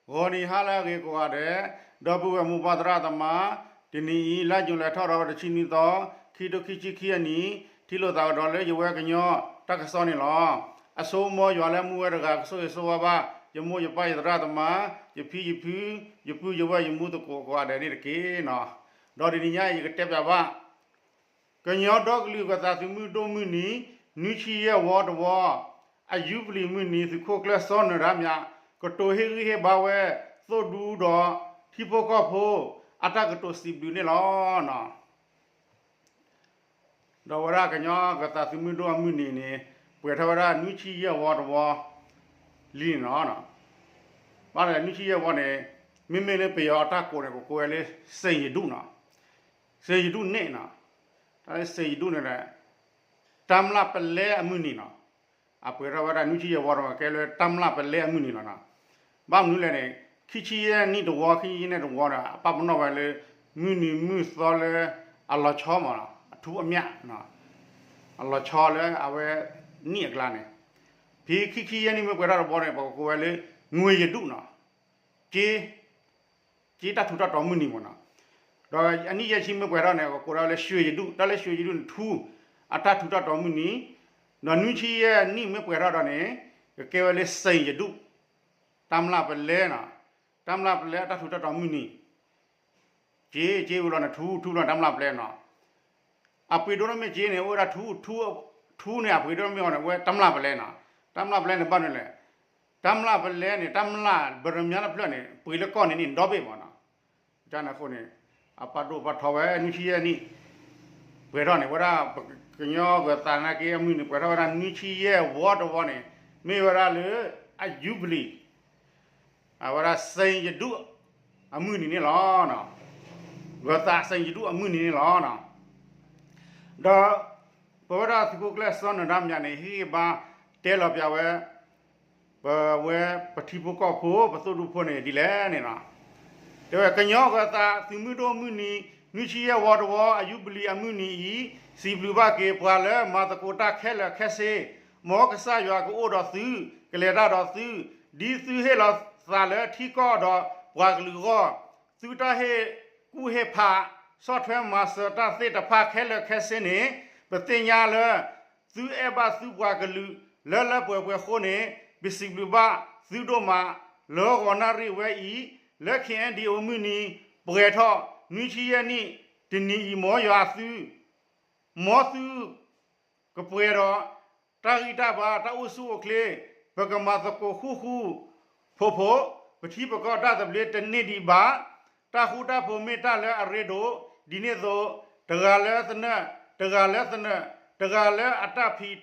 ဂီၤနံၤဟါလၢအဂ့ၤကိးဂၤဒဲး, ဒီပုၢ်ဝဲၢ်မိၢ်ပၢ်သရၣ်သမါ, တနံၤအံၤ လါယူၤလံထီၣ်ဒီးတဆံနွံသီ, ခံထိခံဆံခံအနံၣ်, ထံၣ်လိာ်သးကဒီးလၢယဝဲကညီတၢ်ကစီၣ်န့ၣ်လီၤ. အဆိကမိၣ်ယွၤလၢမူဝဲတဂၤ ကဆိၣ်ဂ့ၤဆိၣ်ဝါဘၣ် ယမိၢ်ယပၢ်ယသရၣ်သမါ, ယဖံယဖု, ယပုၢ်ယဝဲၢ်ယမူသကိးကိးဂၤဒဲးန့ၣ်တက့ၢ်နီၤ. ဒီးတနံၤညါအံၤ ယကတဲပၠးဘၣ် ကညီဒီကလုာ်ဂၤသးသုးမုၢ်ဒိၣ်မုၢ်နံၤ နွံဆံယဲၢ်ဝီတဝီ အယူဘလံၤမုၢ်နံၤ သုးခိၣ်ကျၢၢ်စီၤနၢၤဒါမၠး ကတိၤဟ့ၣ်ဂံၢ်ဟ့ၣ်ဘါဝဲ သိၣ်ဒူဒီးထံဖိကီၢ်ဖိ အတၢ်ကတိၤစံးဘျုးန့ၣ်လီၤ. ဒီးဝဲဒၣ်ကညီဂၤသးသုးမုၢ်ဒိၣ်အမုၢ်နံၤန့ၣ် ပှဲၤထီၣ်ဝဲဒၣ်နွံဆံယဲၢ်ဝီတဝီလံန့ၣ်လီၤ. ဘၣ်ဒီးနွံဆံယဲၢ်ဝီန့ၣ် မ့မ့ၢ်လၢပယီၤအတၢ်ကိးန့ၣ် ကကိးဝဲလၢ စံယဒူၣ်နီၤ. စံယဒူၣ်န့ၣ်နီၤ, တၢ်လၢစံယဒူၣ်န့ၣ်ဒီး တၢ်မျၢ်ပလဲအမုၢ်နံၤနီၤ. အပှဲၤထီၣ်ဝဲဒၣ်နွံဆံယဲၢ်ဝီတဝီ ကဲလၢတၢ်မျၢ်ပလဲအမုၢ်နံၤလီၤနီၤ. ဘၣ်မနုၤလဲၣ်န့ၣ် ခံဆံယဲၢ်နံၣ်တဝီ ခံဆံယဲၢ်နံၣ်တဝီဒီး အပာ်ပနီၣ်ဝဲလၢ မုၢ်နံၤမုၢ်သီလၢအလီၤဆီမးနီၤ, အထူအမြတ်, အလီၤဆီလၢအဝဲနံၣ်အကျါန့ၣ်, ဖဲခံဆံယဲၢ်နံၣ်မ့ၢ်ပှဲၤထီၣ်တဝီန့ၣ် ပကကိးဝဲလၢ ငွေရတုနီၤ, က့ က့တၢ်ထူးတၢ်တီၤမုၢ်နံၤမးနီၤ. ဒီးအနံၣ်ယဲၢ်ဆံမ့ၢ်ပှဲၤထီၣ်န့ၣ် ကကိးဒၣ်ဝဲလၢ ရွှေရတု, တၢ်လၢ ရွှေရတုန့ၣ် ထူ အတၢ်ထူးတၢ်တီၤမုၢ်နံၤ, ဒီးနွံဆံယဲၢ်နံၣ်မ့ၢ်ပှဲၤထီၣ်ဒီးန့ၣ် ကကဲဝဲလၢ စံယဒူၣ်, တၢ်မျၢ်ပလဲနီၤ, တၢ်မျၢ်ပလဲအတၢ်ထူးတၢ်တီၤမုၢ်နံၤ, က့ က့ဝံၤလီၤန့ၣ် ထူ ထူလီၤတၢ်မျၢ်ပလဲနီၤ. အပှ့ၤဒိၣ်ထီၣ်မ့ၢ်က့န့ၣ် အိၣ်ဝဲဒၣ်ထူ, ထူန့ၣ် အပှ့ၤဒိၣ်မ့ၢ်အီၤန့ၣ် ဝဲတၢ်မျၢ်ပလဲနီၤ. တၢ်မျၢ်ပလဲန့ၣ် ဘၣ်မနုၤလဲၣ်, တၢ်မျၢ်ပလဲန့ၣ် တၢ်မျၢ်ပတမျါတဖျၢၣ်န့ၣ် ပှ့ၤလၢကီၢ်န့ၣ်န့ၣ် ဒီဘ့ၣ်မးနီၤ. ကန့ၣ်အဃိန့ၣ် အပာ်ဒိၣ်ပာ်ထီဝဲ နွံဆံယဲၢ်နံၣ် ပှဲၤထီၣ်န့ၣ် ဝဲဒၣ်ပကညီဂၤသးနာ်က့အမုၢ်နံၤ ပှဲၤထီၣ်ဝဲဒၣ်နွံဆံယဲၢ်ဝီတဝီန့ၣ် မ့ၢ်ဝဲဒၣ်လၢ အယူဘလံၤ အဝဲဒၣ် စံယဒူၣ် အမုၢ်နံၤန့ၣ်လီၤ. ဂၤသး စံယဒူၣ် အမုၢ်နံၤန့ၣ်လီၤ. ဒီး ပဝဲဒၣ်သုးခိၣ်ကျၢၢ်စီၤနၢၤဒါမၠးန့ၣ် ဟ့ၣ်ဂံၢ်ဘါတဲလီၤပၠးဝဲ ပဝဲပထံဖိကီၢ်ဖိ ပသိၣ်ဒူဖိန့ၣ်ဒ်လဲၣ်န့ၣ်လီၤ. တဲဝဲ ကညီဂၤသးသုးမုၢ်ဒိၣ်မုၢ်နံၤ နွံဆံယဲၢ်ဝီတဝီ အယူဘလံၤအမုၢ်နံၤအံၤ စံးဘျုးဘၣ်က့ၤပှၤလၢမၤသကိးတၢ်ခဲလၢာ်ခဲဆ့, မ်ကစၢ်ယွၤကအိၣ်ဒီးသု, ကလဲၤတၢ်ဒီးသု, ဒ်သုဟ့ၣ်လီၤသးလၢထံကီၢ်ဒီးပှၤကလုာ်အဂီၢ်, သုတၢ်ဟ့ၣ်ကူၣ်ဟ့ၣ်ဖး ဆီၣ်ထွဲမၤစၢၤတၢ်သ့ၣ်တဖၣ်ခဲလၢာ်ခဲဆ့န့ၣ် ပသ့ၣ်ညါလၢ သုအဲၣ်ဘၣ်သုပှၤကလုာ် လၢလၢပှဲၤပှဲၤအဃိန့ၣ် ပစံးဘျုးဘၣ်သုဒိၣ်မး လၢဂီၤနၣ်ရံၣ်ဝဲအံၤ လၢ ခ့ၣ်အဲၣ်ဒံၣ် အမုၢ်နံၤ ပှဲၤထီၣ် နွံဆံယဲၢ်နံၣ် တနံၤအံၤ မ်ယွၤသု မ်သု ကပှဲၤဒီး တၢ်ဂံၢ်တၢ်ဘါ တၢ်အိၣ်ဆူၣ်အိၣ်ချ့, ပကမၤသကိးဃူဃူဖိးဖိး, ပထံပကီၢ်တၢ်သဘျ့တန့ၢ်ဒံးဘၣ်, တၢ်ဃူတၢ်ဖိးမ့ၢ်တၢ်လၢအရ့ဒိၣ်, ဒ်န့ၣ်အသိး တဂၤလၢသနၢၣ်, တဂၤလၢသနၢၣ်, တဂၤလၢအတၢ်ဖံး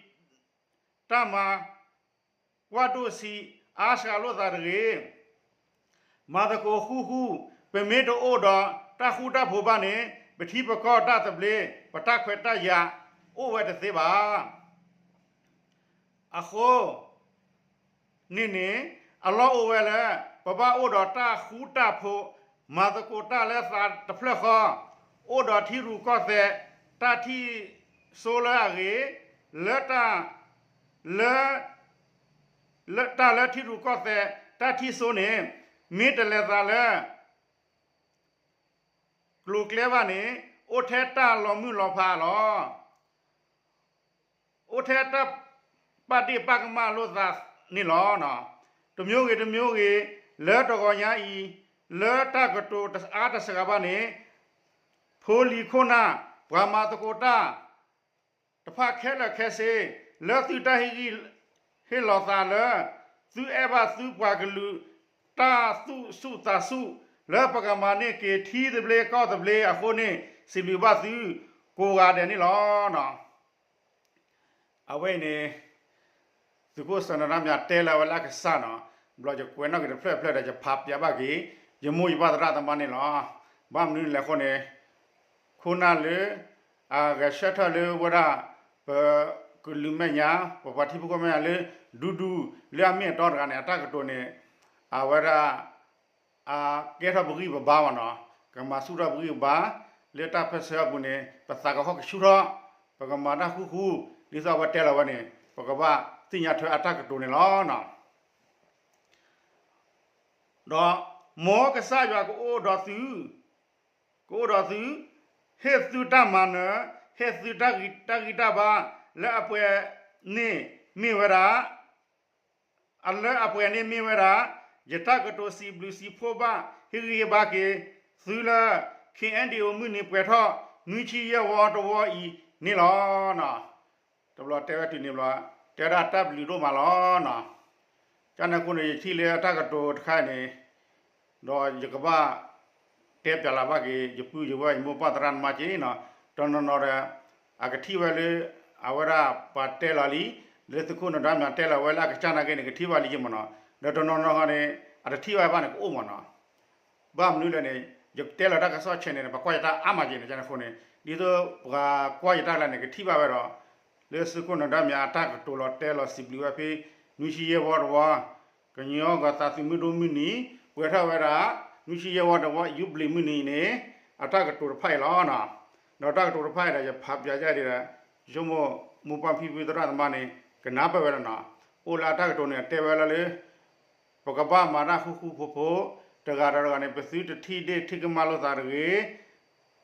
တၢ်မၤ ကွၢ်ဒိၣ်ဆံးအါစှၤလိာ်သးတဂ့ၤ. မၤသကိးဃူဃူ, ပမ့ၢ်တအိၣ်ဒီးတၢ်ဃူတၢ်ဖိးဘၣ်န့ၣ် ပထံပကီၢ်တၢ်သဘျ့ ပတၢ်ခွဲးတၢ်ယာ်အိၣ်ဝဲတသ့ဘၣ်. အဃိ န့ၣ်န့ၣ် အလီၢ်အိၣ်ဝဲလၢ ပဘၣ်အိၣ်ဒီးတၢ်ဃူတၢ်ဖိး, မၤသကိးတၢ်လၢသးတဖျၢၣ်ဃီ, အိၣ်ဒီးထံရူၢ်ကီၢ်သဲး တၢ်ထံၣ်စိလၢအဂ့ၤ, လၢတၢ် လၢ လၢတၢ်လၢထံရူၢ်ကီၢ်သဲး တၢ်ထံၣ်စိန့ၣ် မ့ၢ်တလဲၤသးလၢ ကျိၤကျဲဘၣ်န့ၣ် အိၣ်ထဲတၢ်လီၤမုၢ်လီၤဖးလီၤ. အိၣ်ထဲတၢ်ပာ်ဒ့ၣ်ပာ်ကမၣ်လိာ်သးန့ၣ်လီၤ. တမျိုးဂ့ၤတမျိုးဂ့ၤ လၢတဂီၤညါအံၤ လၢတၢ်ကတိၤတအါတစှၤဘၣ်န့ၣ် ဖိလံၤခိၣ်နၢ် ပှၤမၤသကိးတၢ် တဖၣ်ခဲလၢာ်ခဲဆ့ လၢသုတၢ်ဟ့ၣ်ဂံၢ်ဟ့ၣ်လီၤသးလၢ သုအဲၣ်ဘၣ်သုပှၤကလုာ် တၢ်သူၣ်ဆူၣ်သးဆူၣ် လၢပကမၤန့ၢ်က့ၤထံသဘျ့ကီၢ်သဘျ့အဃိန့ၣ် စံးဘျုးဘၣ်သုကိးဂၤဒဲးန့ၣ်လီၤ. အဝဲအံၤန့ၣ် သုးခိၣ်စီၤနၢၤဒါမၠးတဲလၢအဝဲလၢအကစၢ်နီၤ, ဘျီယကွဲးနီၣ်က့ၤတဖျၢၣ်တဖျၢၣ်ဒီး ယဖးပျးဘၣ်က့ၤ ယမိၢ်ယပၢ်သရၣ်သမါန့ၣ်လီၤ. ဘၣ်မနုၤလဲၣ်အဃိန့ၣ် ခိၣ်နၢ်လၢ အဂဲၤဆၢထၢၣ်လၢဝဲဒၣ် ပကလုာ်မဲာ်ညါ ပပှၤထံဖိကီၢ်ဖိမဲာ်ညါလၢ ဒူဒူ လၢအမ့ၢ်အတီတဂၤန့ၣ် အတၢ်ကတိၤန့ၣ် အဝဲဒၣ် အကဲထီၣ်ပဂံၢ်ပဘါမးနီၤ, ကမၤဆူၣ်ထီၣ်ပဂံၢ်ပဘါ လၢတၢ်ပၢၢ်ဆၢအပူၤန့ၣ် ပသးကဟီၣ်ကဆူၣ်ထီၣ်, ပကမၤတၢ်ဃူဃူ, ဒ်သိးအဝဲတဲလီၤဝဲန့ၣ် ပကဘၣ်သ့ၣ်ညါထွဲအတၢ်ကတိၤန့ၣ်လီၤ. ဒီးမ်ကစၢ်ယွၤကအိၣ်ဒီးသု, ကအိၣ်ဒီးသု, ဟ့ၣ်သုတၢ်မၤနၢၤ, ဟ့ၣ်သုတၢ်ဂံၢ်တၢ်ဘါ, လၢအပှဲၤန့ၣ်မ့ၢ်ဝဲဒၣ် အလၢအပှဲၤန့ၣ်မ့ၢ်ဝဲဒၣ် ယတၢ်ကတိၤစံးဘျုးစံးဖှိၣ်ဘၣ် ဟ့ၣ်ဂံၢ်ဟ့ၣ်ဘါက့ၤသုလၢ ခ့ၣ်အဲၣ်ဒံၣ်အိၣ် မုၢ်နံၤပှဲၤထီၣ် နွံဆံယဲၢ်ဝီတဝီအံၤန့ၣ်လီၤ. တဘျီတဲဝဲတုၤန့ၣ်ဘျီ, တဲဝဲဒၣ်တၢ်ဘျုးဒိၣ်မးလီၤ. ကန့ၣ်အဃိန့ၣ် ယထံၣ်လၢတၢ်ကတိၤတခါအံၤန့ၣ် ဒီးယကဘၣ်တဲပၠးလီၤဘၣ်က့ၤ ယပုၢ်ယဝဲၢ် ယမိၢ်ပၢ်သရၣ်သမါက့ၤနီၤ, တနီၤနီၤဒီး အကထံၣ်ဝဲလၢ အဝဲဒၣ်ပှၤတဲလီၤလံ, လၢသုးခိၣ်နၢၤဒါမၠးတဲလီၤဝဲလၢအကစၢ်နာ်က့န့ၣ် ကထံၣ်ဘၣ်လံက့ၤမ့ၢ်နီၤ, ဒီးတနီၤနီၤဃီန့ၣ် အတထံၣ်ဘၣ်ဘၣ်န့ၣ် ကအိၣ်မ့ၢ်နီၤ. ဘၣ်မနုၤလဲၣ်န့ၣ် ယတဲလီၤတၢ်ကစီၣ်ဆဲးန့ၣ် ပှၤကွၢ်ယတၢ်အါမးက့ၤန့ၣ် ကန့ၣ်အဃိန့ၣ် ဒ်သိးပှၤကွၢ်ယတၢ်ကျါန့ၣ် ကထံၣ်ဘၣ်ဝဲဒီး လၢသုးခိၣ်နၢၤဒါမၠးအတၢ်ကတိၤလီၤတဲလီၤစံးဘျုးဝဲဖဲ နွံဆံယဲၢ်ဝီတဝီ ကညီဂီၤသးသုးမုၢ်ဒိၣ်မုၢ်နံၤ ပှဲၤထီၣ်ဝဲဒၣ် နွံဆံယဲၢ်ဝီတဝီ ယူဘလံၤမုၢ်နံၤအံၤန့ၣ် အတၢ်ကတိၤတဖၣ်အံၤလီၤ. ဒီးတၢ်ကတိၤတဖၣ်အံၤဒီး ယဖးပၠးယဲဒၣ်ဒီး ယဆိကမိၣ်မိၢ်ပၢ်ဖံဖုသရၣ်သမါန့ၣ် ကနၢ်ပၢၢ်ဝဲလီၤနီၤ. အိၣ်လၢအတၢ်ကတိၤန့ၣ် တဲဝဲလၢလၢ ပကဘၣ်မၤတၢ်ဃူဃူဖိးဖိး, တဂၤဒီးတဂၤန့ၣ် ပသုတထံၣ်ဒ့ၣ်ထံၣ်ကမၣ်လိာ်သးတဂ့ၤ.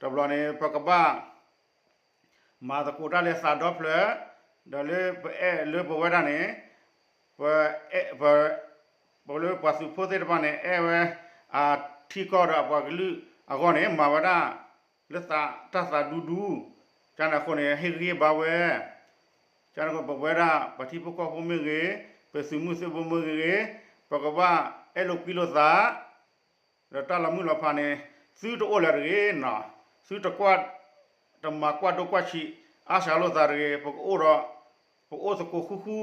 တဘျီန့ၣ် ပကဘၣ် မၤသကိးတၢ်လၢသးဒီဖျၢၣ်, ဒီးလၢပအဲၣ်လၢပဝဲဒၣ်န့ၣ် ပ ပလၢပှၤသုးဖိသ့ၣ်တဖၣ်န့ၣ် အဲၣ်ဝဲ အထံကီၢ်ဒီးအပှၤကလုာ်အဂီၢ်န့ၣ် မၤဝဲဒၣ်လၢသးတၢ်သးဒူဒူ, ကန့ၣ်အဃိန့ၣ် ဟ့ၣ်ဂံၢ်ဟ့ၣ်ဘါဝဲ, ကန့ၣ်အဃိ ပဝဲဒၣ်ပှၤထံဖိကီၢ်ဖိမ့ၢ်ဂ့ၤ, ပသုးမုၢ်သံၣ်ဘိမ့ၢ်ဂ့ၤ, ပကဘၣ်အဲၣ်လိာ်ကွံလိာ်သး ဒီးတၢ်လီၤမုၢ်လီၤဖးန့ၣ် သုတအိၣ်လၢၤတဂ့ၤနီၤ, သုတကွၢ် တမၤကွၢ်ဒိကွၢ်ဆံး အါစှၤလိာ်သးတဂ့ၤ, ပကအိၣ်ဒီး ပအိၣ်သကိးဃူဃူ,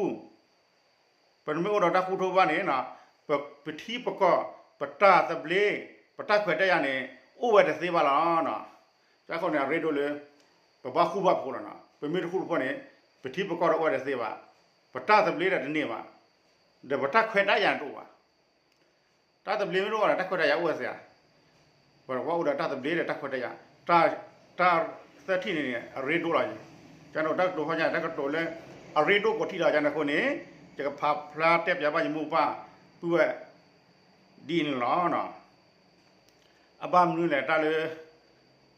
ပမ့ၢ်အိၣ်ဒီးတၢ်ဃူထီၣ်ဘၣ်န့ၣ် ပထံပကီၢ် ပတၢ်သဘျ့ ပတၢ်ခွဲးတၢ်ယာ်န့ၣ် အိၣ်ဝဲတသ့ဘၣ်လီၤ. ကန့ၣ်အဃိန့ၣ် အရ့ဒိၣ်လၢ ပဘၣ်ဃူဘၣ်ဖိးလီၤနီၤ, ပမ့ၢ်တဃူတဖိးန့ၣ် ပထံပကီၢ်တအိၣ်ဝဲတသ့ဘၣ်, ပတၢ်သဘျ့ဒီးတန့ၢ်ဘၣ်, ဒီးပတၢ်ခွဲးတၢ်ယာ်န့ၣ်တအိၣ်ဘၣ်. တၢ်သဘျ့မ့ၢ်တအိၣ်ဘၣ်ဒီး တၢ်ခွဲးတၢ်ယာ်အိၣ်ဝဲသ့ဧါ. ပကဘၣ်အိၣ်ဒီးတၢ်သဘျ့ဒီးတၢ်ခွဲးတၢ်ယာ်, တၢ်သၢထံၣ်န့ၣ်န့ၣ် အရ့ဒိၣ်လီၤ. ကန့ၣ်တၢ်ကတိၤဟီညါ တၢ်ကတိၤလၢ အရ့ဒိၣ်ကီးထံလီၤ. ကန့ၣ်အဃိန့ၣ် ယကဖးဖျါတဲပၠးဘၣ်ယမိၢ်ပၢ် ပုၢ်ဝဲၢ် ဒ်န့ၣ်လီၤ. အဘၣ်မနုၤလဲၣ် တၢ်လၢ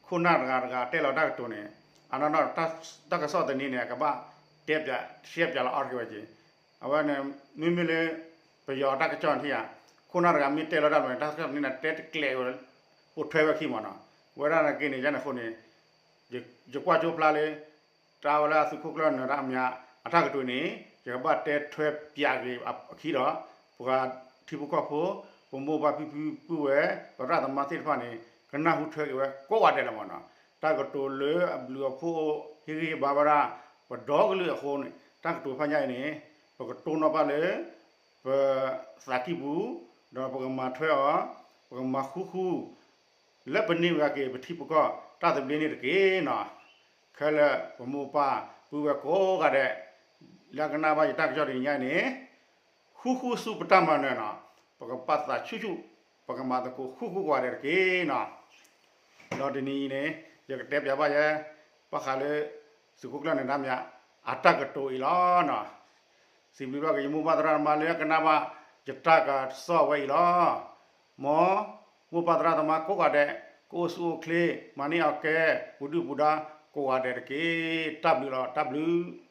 ခိၣ်နၢ်တဂၤတဂၤတဲလီၤတၢ်ကတိၤန့ၣ် အနီၢ်နီၢ် တၢ်ကစီၣ်သန့န့ၣ် အကဘၣ်တဲပၠးရှဲပၠးလီၤအီၤတက့ၢ်ဝဲက့ၤ, အဝဲန့ၣ် မ့မ့ၢ်လၢ ပယီၤတၢ်ကစီၣ်န့ၣ်ထံၣ်ဧါ, ခိၣ်နၢ်တဂၤမ့ၢ်တဲလီၤတၢ်လီၤန့ၣ် တၢ်ကစီၣ်သန့န့ၣ် တဲတကျဲးဝဲ ပိာ်ထွဲဝဲခံမ့ၢ်နီၤ, ဝဲဒၣ်န့ၣ်က့ၤန့ၣ် ယန့ၣ်အဃိန့ၣ် ယကွၢ်ကၠိဖျါလၢ တၢ်ဝဲလၢအသုးခိၣ်ကျၢၢ်နၢၤဒါမၠး အတၢ်ကတိၤန့ၣ် ယကဘၣ်တဲထွဲပၠးက့ၤအခံဒီး ပှၤထံဖိကီၢ်ဖိ ပမိၢ်ပၢ်ဖံဖုပုၢ်ဝဲၢ် ပသရၣ်သမါသ့ၣ်တဖၣ်န့ၣ် ကနၢ်ဟူထွဲက့ၤဝဲကိးဂၤဒဲးလီၤမ့ၢ်နီၤ, တၢ်ကတိၤလၢအဘျုးအဖှိၣ် ဟ့ၣ်ဂံၢ်ဟ့ၣ်ဘါဝဲဒၣ် ပဒီကလုာ်အဃိန့ၣ် တၢ်ကတိၤဖးညါအံၤန့ၣ် ပကတိၢ်နီၣ်ဘၣ်လၢ ပသးကံၢ်ပူၤ ဒီးပကမၤထွဲအီၤ ပကမၤဃူဃူ လၢပန့ၢ်ဝဲက့ၤပထံပကီၢ် တၢ်သဘျ့န့ၣ်တက့ၢ်နီၤ. ခဲလၢာ်ပမိၢ်ပၢ်ပုၢ်ဝဲၢ်ကိးဂၤဒဲး လၢအကနၣ်ဘၣ်ယတၢ်ကစီၣ်တနံၤညါအံၤန့ၣ် ဃူဃူဆူပတၢ်မၤနၢၤနီၤ, ပကပာ်သးဆူၣ်ဆူၣ် ပကမၤသကိးဃူဃူကိးဂၤဒဲးတက့ၢ်နီၤ. ဒီးတနံၤအံၤန့ၣ် ယကတဲပၠးဘၣ်ယဲ ဘၣ်ဃးလၢ သုးခိၣ်ကျၢၢ်နၢၤဒါမၠး အတၢ်ကတိၤအံၤလီၤနီၤ. စံးဘျုးဘၣ်က့ၤယမိၢ်ပၢ်သရၣ်သမါလၢအကနၣ်ဘၣ်ယတၢ်ကစီၣ်ဝဲအံၤလီၤ. မ်မိၢ်ပၢ်သရၣ်သမါကိးဂၤဒဲး ကအိၣ်ဆူၣ်အိၣ်ချ့ မၤန့ၢ်အီၣ်ကဲ ပူၤဒုၣ်ပူၤဒါကိးဂၤဒဲးတက့ၢ်. တၢ်ဘျုးလီၤ တၢ်ဘျုး